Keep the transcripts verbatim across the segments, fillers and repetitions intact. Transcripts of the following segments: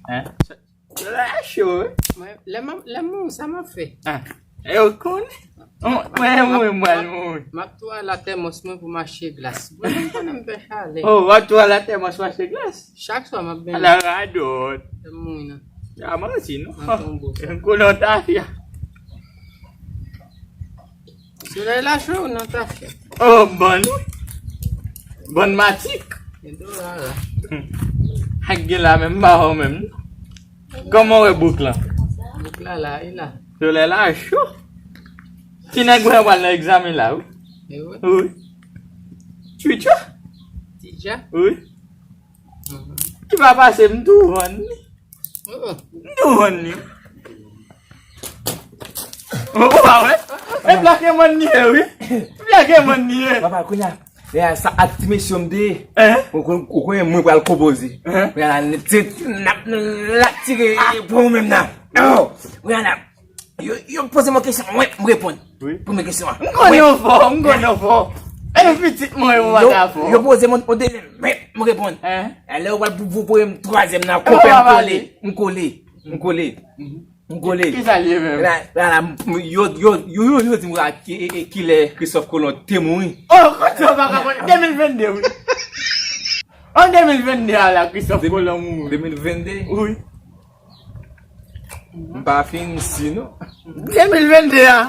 Hein? Lè cho, wi. Mwen, lè m ap, lè m mouri, sa m ap fè? Ah, e ou konnen? Mwen, mwen, mwen, mwen. M ap tou al a tèmòs mwen pou m achte glas. Mwen, m konnen m pè chalè. Oh, w ap tou al a tèmòs pou achte glas? Chak swa, m ap benyen. Ala radòt. Lè m mouri nan. A manti, non? Nan tonbo. M konnen w ta fè. Solèy la cho ou nan tafya? Oh, bon, wi. Bon matik. Gen dora la. Ak gen la menm, m pa wè w menm. Kòman w wè bouk lan? Bouk la la, e la. Solèy la cho. Ti nèg mwen pral nan egzamen la, wi. E wi. Wi. Tchwitchou. Ti dja. Wi. Mhm. Ki pa pase m tou vann li. Oh, oh. M tou vann li. Ou pa wè? E blake mòn li ye, wi. Blake mòn li ye. Papa, kounye a, e a sa ak ti mesye m te ye. Hein? Ou kon-, ou konnen mwen pral konpoze. Hein? Kounye a la, n-, se, n ap, n ap tire pou ou menm nan. Oh! Kounye a la, yo, yo poze mwen kesyon, mwen, m reponn. Wi. Premye kesyon an. M konnen w fò, m konnen w fò. E pitit mwen, ou pa ta fò. Yo, yo poze mwen, mwen te, mwen, m reponn. Hein? E lè yo pral pou, pou, pou m twazyèm nan, konpè m kole. M kole. M kole. M kole. Ki sa l ye menm? La, la, la, m, yo, yo, yo, yo, yo di m ki, e, e, kilè Christophe Colomb te mouri. Oh, kote w pa ka konnen? De mil venn de, wi. An de mil venn de a la, Christophe Colomb mouri. De mil venn de? Wi. M pa fin si, non. De mil venn de a.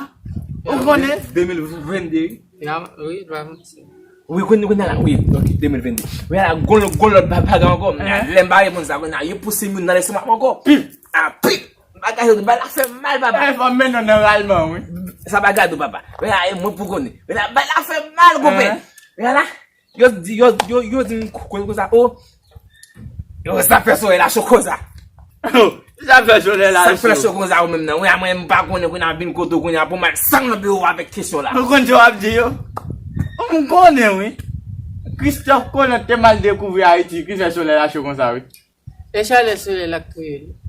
Ou konnen? De mil venn de, wi. Ya, wi, l pa fin si. Wi, kounye, kounye a la, wi, ok, de mil venn de. Wi, a la, gon, gon lòt ba-, bagay ankò. Hein? Lè m pa reponn sa, kounye a, yo pouse m youn nan lestomak mwen ankò. Pip! A, pip! Bagay yo, bagay la fè mal, papa. Eh, fò m mennen w nan ralman, wi. Sa pa gade w, papa. Wi, a, e mwen pou konnen. Wi, la, bagay la fè mal, konpè. Hein? Wi, a la, yo di, yo, yo, yo di m kou-, kou-, konsa, oh. Yo, sa fè solèy la cho konsa. Oh, sa fè solèy la cho. Sa fè cho konsa ou menm nan. Wi, a mwen m pa konnen kounye a vin kote w kounye a pou m al sanble w avèk kesyon la. Ou konn sa w ap di yo? M konnen, wi. Christophe Colomb te mal dekouvri Ayiti, ki fè solèy la cho konsa, wi. E chalè solèy la k touye li.